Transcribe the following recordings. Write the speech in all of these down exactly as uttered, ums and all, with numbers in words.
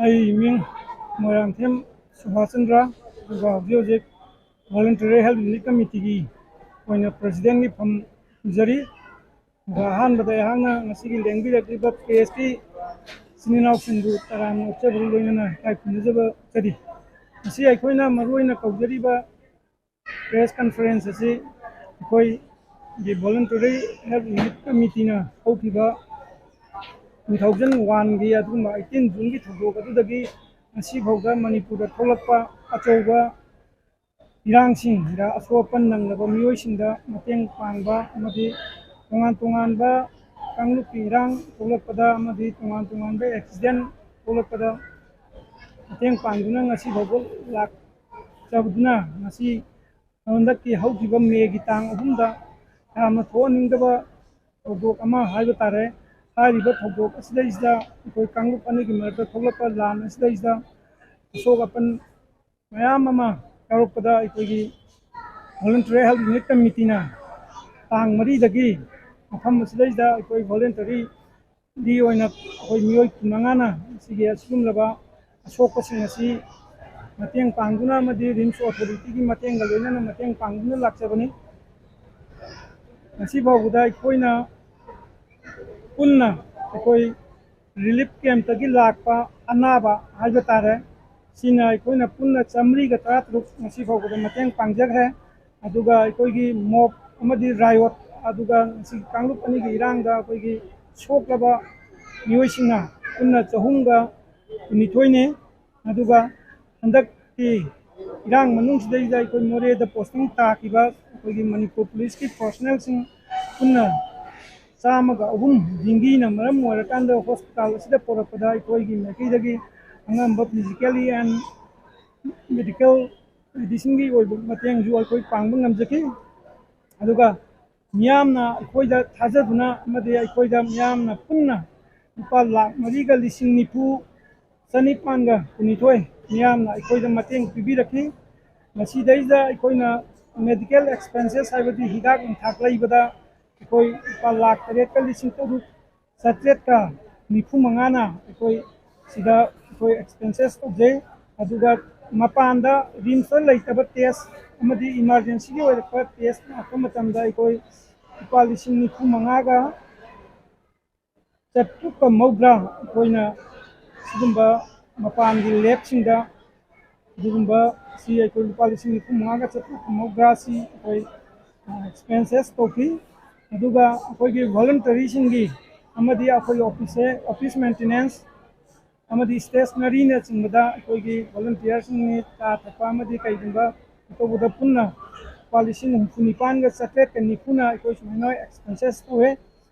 ꯑꯩ ꯃꯤꯡ ꯃꯣꯏꯔꯥꯡꯊꯦꯝ ꯁꯨꯕꯥꯁ ꯆꯟꯗ꯭ꯔ, ꯑꯗꯨꯒ ꯍꯧꯖꯤꯛ ꯍꯧꯖꯤꯛ Voluntary Health Unit Committeeꯒꯤ ꯑꯣꯏꯅ Presidentꯒꯤ ꯐꯝ ꯄꯨꯖꯔꯤ꯫ ꯑꯗꯨꯒ ꯑꯍꯥꯟꯕꯗ ꯑꯩꯍꯥꯛꯅ ꯉꯁꯤꯒꯤ ꯂꯦꯡꯕꯤꯔꯛꯂꯤꯕ pressꯀꯤ ꯏꯆꯤꯟ ꯏꯅꯥꯎꯁꯤꯡꯕꯨ ꯇꯔꯥꯝꯅ ꯑꯣꯛꯆꯕꯒ ꯂꯣꯏꯅꯅ ꯏꯀꯥꯏ ꯈꯨꯝꯅꯖꯕ ꯎꯠꯆꯔꯤ꯫ ꯉꯁꯤ ꯑꯩꯈꯣꯏꯅ ꯃꯔꯨꯑꯣꯏꯅ ꯀꯧꯖꯔꯤꯕ press conference ꯑꯁꯤ ꯑꯩꯈꯣꯏꯒꯤ Voluntary Health Unit Committeeꯅ ꯍꯧꯈꯤꯕ two thousand oneꯒꯤ ꯑꯗꯨꯒꯨꯝꯕ eighteen Juneꯒꯤ ꯊꯧꯗꯣꯛ ꯑꯗꯨꯗꯒꯤ ꯉꯁꯤ ꯐꯥꯎꯗ ꯃꯅꯤꯄꯨꯔꯗ ꯊꯣꯛꯂꯛꯄ ꯑꯆꯧꯕ ꯏꯔꯥꯡꯁꯤꯡꯗ ꯑꯁꯣꯛ ꯑꯄꯟ ꯅꯪꯂꯕ ꯃꯤꯑꯣꯏꯁꯤꯡꯗ ꯃꯇꯦꯡ ꯄꯥꯡꯕ ꯑꯃꯗꯤ ꯇꯣꯉꯥꯟ ꯇꯣꯉꯥꯟꯕ ꯀꯥꯡꯂꯨꯞꯀꯤ ꯏꯔꯥꯡ ꯊꯣꯛꯂꯛꯄꯗ ꯑꯃꯗꯤ ꯇꯣꯉꯥꯟ ꯇꯣꯉꯥꯟꯕ accident ꯊꯣꯛꯂꯛꯄꯗ ꯃꯇꯦꯡ ꯄꯥꯡꯗꯨꯅ ꯉꯁꯤ ꯐꯥꯎꯕ ꯂꯥꯛꯆꯕꯗꯨꯅ ꯉꯁꯤ ꯍꯟꯗꯛꯀꯤ ꯍꯧꯈꯤꯕ ꯃꯦꯒꯤ ꯇꯥꯡ ꯑꯍꯨꯝꯗ ꯌꯥꯝꯅ ꯊꯣꯛꯍꯟꯅꯤꯡꯗꯕ ꯊꯧꯗꯣꯛ ꯑꯃ ꯍꯥꯏꯕ ꯇꯥꯔꯦ꯫ ꯍꯥꯏꯔꯤꯕ ꯊꯧꯗꯣꯛ ꯑꯁꯤꯗꯩꯁꯤꯗ ꯑꯩꯈꯣꯏ ꯀꯥꯡꯂꯨꯞ ꯑꯅꯤꯒꯤ ꯃꯔꯛꯇ ꯊꯣꯛꯂꯛꯄ ꯂꯥꯟ ꯑꯁꯤꯗꯩꯁꯤꯗ ꯑꯁꯣꯛ ꯑꯄꯟ ꯃꯌꯥꯝ ꯑꯃ ꯌꯥꯎꯔꯛꯄꯗ ꯑꯩꯈꯣꯏꯒꯤ Voluntary Health Unit Committeeꯅ ꯇꯥꯡ ꯃꯔꯤꯗꯒꯤ ꯃꯐꯝ ꯑꯁꯤꯗꯩꯁꯤꯗ ꯑꯩꯈꯣꯏ voluntaryꯒꯤ ꯑꯣꯏꯅ ꯑꯩꯈꯣꯏ ꯃꯤꯑꯣꯏ ꯀꯨꯟꯃꯉꯥꯅ ꯁꯤꯒꯤ ꯑꯁꯤꯒꯨꯝꯂꯕ ꯑꯁꯣꯛꯄꯁꯤꯡ ꯑꯁꯤ ꯃꯇꯦꯡ ꯄꯥꯡꯗꯨꯅ ꯑꯃꯗꯤ RIMS Authorityꯒꯤ ꯃꯇꯦꯡꯒ ꯂꯣꯏꯅꯅ ꯃꯇꯦꯡ ꯄꯥꯡꯗꯨꯅ ꯂꯥꯛꯆꯕꯅꯤ꯫ ꯉꯁꯤ ꯐꯥꯎꯕꯗ ꯑꯩꯈꯣꯏꯅ ꯄꯨꯟꯅ ꯑꯩꯈꯣꯏ relief campꯇꯒꯤ ꯂꯥꯛꯄ ꯑꯅꯥꯕ ꯍꯥꯏꯕ ꯇꯥꯔꯦ, ꯁꯤꯅ ꯑꯩꯈꯣꯏꯅ ꯄꯨꯟꯅ ꯆꯥꯃꯔꯤꯒ ꯇꯔꯥꯇꯔꯨꯛ ꯉꯁꯤ ꯐꯥꯎꯕꯗ ꯃꯇꯦꯡ ꯄꯥꯡꯖꯈ꯭ꯔꯦ꯫ ꯑꯗꯨꯒ ꯑꯩꯈꯣꯏꯒꯤ mob ꯑꯃꯗꯤ riot, ꯑꯗꯨꯒ ꯉꯁꯤ ꯀꯥꯡꯂꯨꯞ ꯑꯅꯤꯒꯤ ꯏꯔꯥꯡꯗ ꯑꯩꯈꯣꯏꯒꯤ ꯁꯣꯛꯂꯕ ꯃꯤꯑꯣꯏꯁꯤꯡꯅ ꯄꯨꯟꯅ ꯆꯍꯨꯝꯒ ꯀꯨꯟꯅꯤꯊꯣꯏꯅꯤ꯫ ꯑꯗꯨꯒ ꯍꯟꯗꯛꯀꯤ ꯏꯔꯥꯡ ꯃꯅꯨꯡꯁꯤꯗꯩꯗ ꯑꯩꯈꯣꯏ ꯃꯣꯔꯦꯗ posting ꯇꯥꯈꯤꯕ ꯑꯩꯈꯣꯏꯒꯤ ꯃꯅꯤꯄꯨꯔ policeꯀꯤ personnelꯁꯤꯡ ꯄꯨꯟꯅ ꯆꯥꯝꯃꯒ ꯑꯍꯨꯝ ꯗꯦꯡꯒꯤꯅ ꯃꯔꯝ ꯑꯣꯏꯔꯀꯥꯟꯗ hospital ꯑꯁꯤꯗ ꯄꯨꯔꯛꯄꯗ ꯑꯩꯈꯣꯏꯒꯤ ꯃꯥꯏꯀꯩꯗꯒꯤ ꯑꯉꯝꯕ physically and medical medicineꯒꯤ ꯑꯣꯏꯕ ꯃꯇꯦꯡꯁꯨ ꯑꯩꯈꯣꯏ ꯄꯥꯡꯕ ꯉꯝꯖꯈꯤ꯫ ꯑꯗꯨꯒ ꯃꯤꯌꯥꯝꯅ ꯑꯩꯈꯣꯏꯗ ꯊꯥꯖꯗꯨꯅ ꯑꯃꯗꯤ ꯑꯩꯈꯣꯏꯗ ꯃꯤꯌꯥꯝꯅ ꯄꯨꯟꯅ ꯂꯨꯄꯥ ꯂꯥꯈ ꯃꯔꯤꯒ ꯂꯤꯁꯤꯡ ꯅꯤꯐꯨ ꯆꯅꯤꯄꯥꯟꯒ ꯀꯨꯟꯅꯤꯊꯣꯏ ꯃꯤꯌꯥꯝꯅ ꯑꯩꯈꯣꯏꯗ ꯃꯇꯦꯡ ꯄꯤꯕꯤꯔꯛꯈꯤ꯫ ꯃꯁꯤꯗꯩꯗ ꯑꯩꯈꯣꯏꯅ ꯃꯦꯗꯤꯀꯦꯜ ꯑꯦꯛꯁꯄꯦꯟꯁꯦꯁ, ꯍꯥꯏꯕꯗꯤ ꯍꯤꯗꯥꯛ ꯂꯥꯡꯊꯛ ꯂꯩꯕꯗ ꯑꯩꯈꯣꯏ ꯂꯨꯄꯥ ꯂꯥꯈ ꯇꯔꯦꯠꯀ ꯂꯤꯁꯤꯡ ꯇꯔꯨꯛ ꯆꯥꯇ꯭ꯔꯦꯠꯀ ꯅꯤꯐꯨ ꯃꯉꯥꯅ ꯑꯩꯈꯣꯏ ꯁꯤꯗ ꯑꯩꯈꯣꯏ ꯑꯦꯛꯁꯄꯦꯟꯁꯦꯁ ꯇꯧꯖꯩ꯫ ꯑꯗꯨꯒ ꯃꯄꯥꯟꯗ ꯔꯤꯝꯁꯇ ꯂꯩꯇꯕ ꯇꯦꯁ ꯑꯃꯗꯤ ꯏꯃꯥꯔꯖꯦꯟꯁꯤꯒꯤ ꯑꯣꯏꯔꯛꯄ ꯇꯦꯁ ꯂꯥꯛꯄ ꯃꯇꯝꯗ ꯑꯩꯈꯣꯏ ꯂꯨꯄꯥ ꯂꯤꯁꯤꯡ ꯅꯤꯐꯨ ꯃꯉꯥꯒ ꯆꯥꯇ꯭ꯔꯨꯛꯀ ꯃꯧꯗ꯭ꯔꯥ ꯑꯩꯈꯣꯏꯅ ꯁꯤꯒꯨꯝꯕ ꯃꯄꯥꯟꯒꯤ ꯂꯦꯞꯁꯤꯡꯗ ꯑꯗꯨꯒꯨꯝꯕ ꯁꯤ ꯑꯩꯈꯣꯏ ꯂꯨꯄꯥ ꯂꯤꯁꯤꯡ ꯅꯤꯐꯨ ꯃꯉꯥꯒ ꯆꯥꯇ꯭ꯔꯨꯛꯀ ꯃꯧꯗ꯭ꯔꯥꯁꯤ ꯑꯩꯈꯣꯏ ꯑꯦꯛꯁꯄꯦꯟꯁꯦꯁ ꯇꯧꯈꯤ꯫ ꯑꯗꯨꯒ ꯑꯩꯈꯣꯏꯒꯤ ꯚꯣꯂꯨꯟꯇꯔꯤꯁꯤꯡꯒꯤ ꯑꯃꯗꯤ ꯑꯩꯈꯣꯏꯒꯤ ꯑꯣꯐꯤꯁ ꯑꯣꯐꯤꯁ ꯃꯦꯟꯇꯦꯅꯦꯟꯁ ꯑꯃꯗꯤ ꯁ꯭ꯇꯦꯁꯅꯔꯤꯅꯆꯤꯡꯕꯗ ꯑꯩꯈꯣꯏꯒꯤ ꯚꯣꯂꯨꯟꯇꯤꯌꯔꯁꯤꯡꯅꯤ ꯆꯥ ꯊꯛꯄ ꯑꯃꯗꯤ ꯀꯩꯒꯨꯝꯕ ꯑꯇꯧꯕꯗ ꯄꯨꯟꯅ ꯂꯨꯄꯥ ꯂꯤꯁꯤꯡ ꯍꯨꯝꯐꯨ ꯅꯤꯄꯥꯟꯒ ꯆꯥꯇ꯭ꯔꯦꯠꯀ ꯅꯤꯐꯨꯅ ꯑꯩꯈꯣꯏ ꯁꯨꯃꯥꯏꯅ ꯑꯦꯛꯁꯄꯦꯟꯁꯦꯁ ꯇꯧꯋꯦ꯫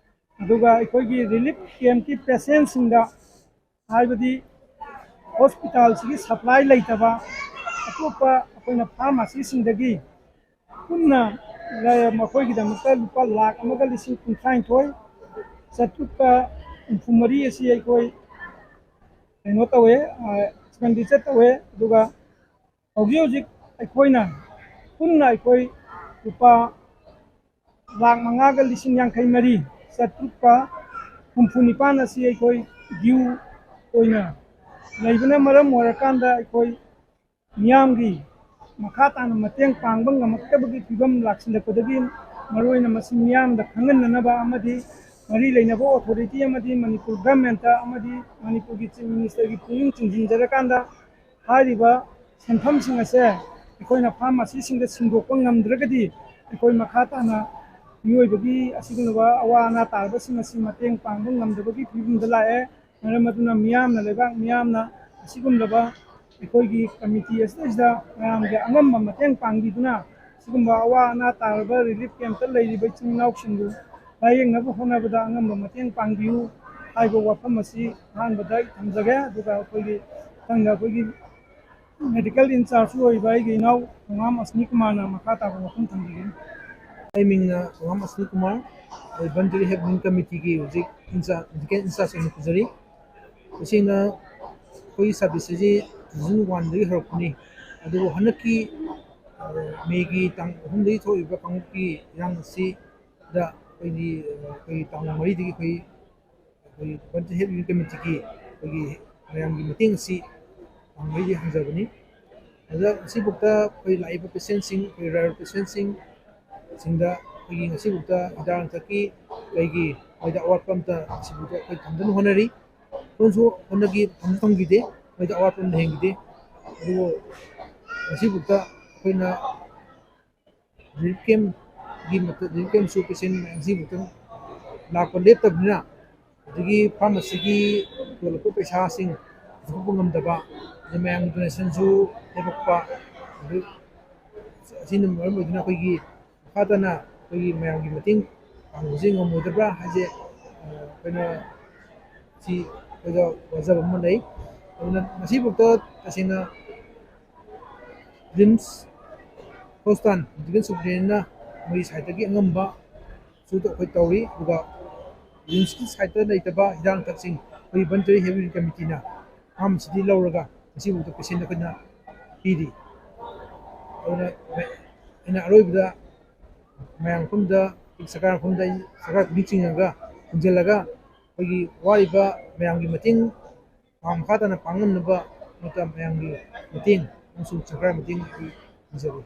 ꯑꯗꯨꯒ ꯑꯩꯈꯣꯏꯒꯤ ꯔꯤꯂꯤꯐ ꯀꯦꯝꯞꯀꯤ ꯄꯦꯁꯦꯟꯁꯤꯡꯗ, ꯍꯥꯏꯕꯗꯤ ꯍꯣꯁꯄꯤꯇꯥꯜꯁꯤꯒꯤ ꯁꯄ꯭ꯂꯥꯏ ꯂꯩꯇꯕ ꯑꯇꯣꯞꯄ ꯑꯩꯈꯣꯏꯅ ꯐꯥꯔꯃꯥꯁꯤꯁꯤꯡꯗꯒꯤ ꯄꯨꯟꯅ ꯂ-, ꯃꯈꯣꯏꯒꯤꯗꯃꯛꯇ ꯂꯨꯄꯥ ꯂꯥꯈ ꯑꯃꯒ ꯂꯤꯁꯤꯡ ꯀꯨꯟꯊ꯭ꯔꯥꯅꯤꯊꯣꯏ ꯆꯥꯇ꯭ꯔꯨꯛꯀ ꯍꯨꯝꯐꯨ ꯃꯔꯤ ꯑꯁꯤ ꯑꯩꯈꯣꯏ ꯀꯩꯅꯣ ꯇꯧꯋꯦ, ꯑꯦꯛꯁꯄꯦꯟꯗꯤꯆꯔ ꯇꯧꯋꯦ꯫ ꯑꯗꯨꯒ ꯍꯧꯖꯤꯛ ꯍꯧꯖꯤꯛ ꯑꯩꯈꯣꯏꯅ ꯄꯨꯟꯅ ꯑꯩꯈꯣꯏ ꯂꯨꯄꯥ ꯂꯥꯈ ꯃꯉꯥꯒ ꯂꯤꯁꯤꯡ ꯌꯥꯡꯈꯩ ꯃꯔꯤ ꯆꯥꯇ꯭ꯔꯨꯛꯀ ꯍꯨꯝꯐꯨ ꯅꯤꯄꯥꯟ ꯑꯁꯤ ꯑꯩꯈꯣꯏ ꯗ꯭ꯌꯨ ꯑꯣꯏꯅ ꯂꯩꯕꯅ ꯃꯔꯝ ꯑꯣꯏꯔꯀꯥꯟꯗ ꯑꯩꯈꯣꯏ ꯃꯤꯌꯥꯝꯒꯤ ꯃꯈꯥ ꯇꯥꯅ ꯃꯇꯦꯡ ꯄꯥꯡꯕ ꯉꯝꯃꯛꯇꯕꯒꯤ ꯐꯤꯕꯝ ꯂꯥꯛꯁꯤꯜꯂꯛꯄꯗꯒꯤ, ꯃꯔꯨꯑꯣꯏꯅ ꯃꯁꯤ ꯃꯤꯌꯥꯝꯗ ꯈꯪꯍꯟꯅꯅꯕ ꯑꯃꯗꯤ ꯃꯔꯤ ꯂꯩꯅꯕ ꯑꯣꯊꯣꯔꯤꯇꯤ ꯑꯃꯗꯤ ꯃꯅꯤꯄꯨꯔ ꯒꯚꯔꯟꯃꯦꯟꯠꯇ ꯑꯃꯗꯤ ꯃꯅꯤꯄꯨꯔꯒꯤ ꯆꯤꯐ ꯃꯤꯅꯤꯁꯇꯔꯒꯤ ꯄꯨꯛꯅꯤꯡ ꯆꯤꯡꯁꯤꯟꯖꯔꯀꯥꯟꯗ, ꯍꯥꯏꯔꯤꯕ ꯁꯦꯟꯐꯝꯁꯤꯡ ꯑꯁꯦ ꯑꯩꯈꯣꯏꯅ ꯐꯥꯔꯃꯥꯁꯤꯁꯤꯡꯗ ꯁꯤꯟꯗꯣꯛꯄ ꯉꯝꯗ꯭ꯔꯒꯗꯤ, ꯑꯩꯈꯣꯏ ꯃꯈꯥ ꯇꯥꯅ ꯃꯤꯑꯣꯏꯕꯒꯤ ꯑꯁꯤꯒꯨꯝꯂꯕ ꯑꯋꯥ ꯑꯅꯥ ꯇꯥꯔꯕꯁꯤꯡ ꯑꯁꯤ ꯃꯇꯦꯡ ꯄꯥꯡꯕ ꯉꯝꯗꯕꯒꯤ ꯐꯤꯕꯝꯗ ꯂꯥꯛꯑꯦ꯫ ꯃꯔꯝ ꯑꯗꯨꯅ ꯃꯤꯌꯥꯝꯅ, ꯂꯩꯕꯥꯛ ꯃꯤꯌꯥꯝꯅ ꯑꯁꯤꯒꯨꯝꯂꯕ ꯑꯩꯈꯣꯏꯒꯤ ꯀꯃꯤꯇꯤ ꯑꯁꯤꯗꯩꯁꯤꯗ ꯃꯌꯥꯝꯒꯤ ꯑꯉꯝꯕ ꯃꯇꯦꯡ ꯄꯥꯡꯕꯤꯗꯨꯅ, ꯁꯤꯒꯨꯝꯕ ꯑꯋꯥ ꯑꯅꯥ ꯇꯥꯔꯕ ꯔꯤꯂꯤꯐ ꯀꯦꯝꯞꯇ ꯂꯩꯔꯤꯕ ꯏꯆꯤꯟ ꯏꯅꯥꯎꯁꯤꯡꯕꯨ ꯂꯥꯌꯦꯡꯅꯕ ꯍꯣꯠꯅꯕꯗ ꯑꯉꯝꯕ ꯃꯇꯦꯡ ꯄꯥꯡꯕꯤꯌꯨ ꯍꯥꯏꯕ ꯋꯥꯐꯝ ꯑꯁꯤ ꯑꯍꯥꯟꯕꯗ ꯑꯩ ꯊꯝꯖꯒꯦ꯫ ꯑꯗꯨꯒ ꯑꯩꯈꯣꯏꯒꯤ ꯃꯊꯪꯗ ꯑꯩꯈꯣꯏꯒꯤ ꯃꯦꯗꯤꯀꯦꯜ ꯏꯟꯆꯥꯔꯖ ꯑꯣꯏꯔꯤꯕ ꯑꯩꯒꯤ ꯏꯅꯥꯎ ꯈꯣꯡꯉꯥꯝ ꯑꯁꯅꯤ ꯀꯨꯃꯥꯔꯅ ꯃꯈꯥ ꯇꯥꯕ ꯋꯥꯐꯝ ꯊꯝꯕꯤꯒꯅꯤ꯫ ꯑꯩ ꯃꯤꯡꯅ ꯈꯣꯡꯉꯥꯝ ꯑꯁꯅꯤ ꯀꯨꯃꯥꯔ, ꯑꯩ ꯚꯟꯇꯦꯔꯤ ꯍꯦꯜꯊ ꯋꯤꯡ ꯀꯃꯤꯇꯤꯒꯤ ꯍꯧꯖꯤꯛ ꯏꯟꯆꯥꯔꯖ, ꯃꯦꯗꯤꯀꯦꯜ ꯏꯟꯆꯥꯔꯖ ꯑꯣꯏꯅ ꯄꯨꯖꯔꯤ꯫ ꯇꯁꯦꯡꯅ ꯑꯩꯈꯣꯏꯒꯤ ꯁꯥꯔꯚꯤꯁ ꯑꯁꯤ ꯇꯨ ꯊꯥꯎꯖꯟ ꯋꯥꯟꯗꯒꯤ ꯍꯧꯔꯛꯄꯅꯤ, ꯑꯗꯨꯕꯨ ꯍꯟꯗꯛꯀꯤ, ꯑ, ꯃꯦꯒꯤ ꯇꯥꯡ ꯑꯍꯨꯝꯗꯒꯤ ꯊꯣꯛꯏꯕ ꯀꯥꯡꯂꯨꯞꯀꯤ ꯏꯔꯥꯡ ꯑꯁꯤꯗ ꯑꯩꯈꯣꯏꯒꯤ, ꯑ, ꯑꯩꯈꯣꯏꯒꯤ ꯇꯥꯡ ꯃꯔꯤꯗꯒꯤ ꯑꯩꯈꯣꯏ, ꯑꯩꯈꯣꯏ Bhante Health Unit Committeeꯒꯤ ꯑꯩꯈꯣꯏꯒꯤ ꯃꯌꯥꯝꯒꯤ ꯃꯇꯦꯡ ꯑꯁꯤ ꯇꯥꯡ ꯃꯔꯤꯗꯒꯤ ꯍꯪꯖꯕꯅꯤ꯫ ꯑꯗꯨꯗ ꯉꯁꯤꯐꯥꯎꯗ ꯑꯩꯈꯣꯏ ꯂꯥꯛꯏꯕ patientꯁꯤꯡ, ꯑꯩꯈꯣꯏ rare patientꯁꯤꯡ, ꯁꯤꯡꯗ ꯑꯩꯈꯣꯏꯒꯤ ꯉꯁꯤꯐꯥꯎꯗ ꯍꯤꯗꯥꯛ ꯂꯥꯡꯊꯛꯀꯤ ꯀꯩꯒꯤ ꯃꯣꯏꯗ ꯑꯋꯥꯠꯄ ꯑꯝꯇ ꯉꯁꯤꯐꯥꯎꯗ ꯑꯩꯈꯣꯏ ꯊꯝꯗꯅ ꯍꯣꯠꯅꯔꯤ꯫ ꯍꯣꯠꯅꯁꯨ ꯍꯣꯠꯅꯈꯤ, ꯊꯝꯁꯨ ꯊꯝꯈꯤꯗꯦ, ꯃꯣꯏꯗ ꯑꯋꯥꯠꯄ ꯑꯝꯇ ꯍꯦꯟꯈꯤꯗꯦ꯫ ꯑꯗꯨꯕꯨ ꯉꯁꯤꯐꯥꯎꯗ ꯑꯩꯈꯣꯏꯅ relief campꯀꯤ ꯃꯇꯝ, relief campꯁꯨ patient ꯉꯁꯤꯐꯥꯎꯗ ꯂꯥꯛꯄ ꯂꯦꯞꯇꯕꯅꯤꯅ, ꯑꯗꯒꯤ pharmacyꯒꯤ ꯌꯣꯜꯂꯛꯄ ꯄꯩꯁꯥꯁꯤꯡ ꯄꯨꯊꯣꯛꯄ ꯉꯝꯗꯕ, ꯑꯗꯩ ꯃꯌꯥꯝꯒꯤ donationꯁꯨ ꯂꯦꯞꯄꯛꯄ, ꯑꯗꯨ ꯑꯁꯤꯅ ꯃꯔꯝ ꯑꯣꯏꯗꯨꯅ ꯑꯩꯈꯣꯏꯒꯤ ꯃꯈꯥ ꯇꯥꯅ ꯑꯩꯈꯣꯏꯒꯤ ꯃꯌꯥꯝꯒꯤ ꯃꯇꯦꯡ ꯄꯥꯡꯕꯁꯦ ꯉꯝꯃꯣꯏꯗꯕ꯭ꯔꯥ ꯍꯥꯏꯁꯦ, ꯑ, ꯑꯩꯈꯣꯏꯅ ꯁꯤ ꯑꯩꯈꯣꯏꯗ ꯋꯥꯖꯕ ꯑꯃ ꯂꯩ꯫ ꯑꯗꯨꯅ ꯉꯁꯤꯐꯥꯎꯗ ꯇꯁꯦꯡꯅ RIMS hospital medical superintendentꯅ ꯃꯣꯏꯒꯤ sideꯇꯒꯤ ꯑꯉꯝꯕꯁꯨ ꯑꯩꯈꯣꯏ ꯇꯧꯔꯤ, ꯑꯗꯨꯒ RIMSꯀꯤ sideꯇ ꯂꯩꯇꯕ ꯍꯤꯗꯥꯛ ꯂꯥꯡꯊꯛꯁꯤꯡ ꯑꯩꯈꯣꯏ Bhante Health Unit Committeeꯅ pharmacyꯗꯒꯤ ꯂꯧꯔꯒ ꯉꯁꯤꯐꯥꯎꯗ patient ꯑꯩꯈꯣꯏꯅ ꯄꯤꯔꯤ꯫ ꯑꯗꯨꯅ ꯑꯩꯅ ꯑꯔꯣꯏꯕꯗ ꯃꯌꯥꯝ ꯃꯐꯝꯗ, ꯁꯔꯀꯥꯔ ꯃꯐꯝꯗ ꯑꯩ ꯁꯔꯀꯥꯔ ꯈꯨꯗꯤꯡ ꯆꯤꯡꯉꯒ, ꯈꯨꯝꯖꯤꯜꯂꯒ ꯑꯩꯈꯣꯏꯒꯤ ꯋꯥꯔꯤꯕ ꯃꯌꯥꯝꯒꯤ ꯃꯇꯦꯡ ꯃꯈꯥ ꯇꯥꯅ ꯄꯥꯡꯉꯝꯅꯕ ꯃꯇꯝ ꯃꯌꯥꯝꯒꯤ ꯃꯇꯦꯡ ꯑꯃꯁꯨꯡ ꯁꯔꯀꯥꯔ ꯃꯇꯦꯡ ꯑꯩ ꯅꯤꯖꯔꯤ꯫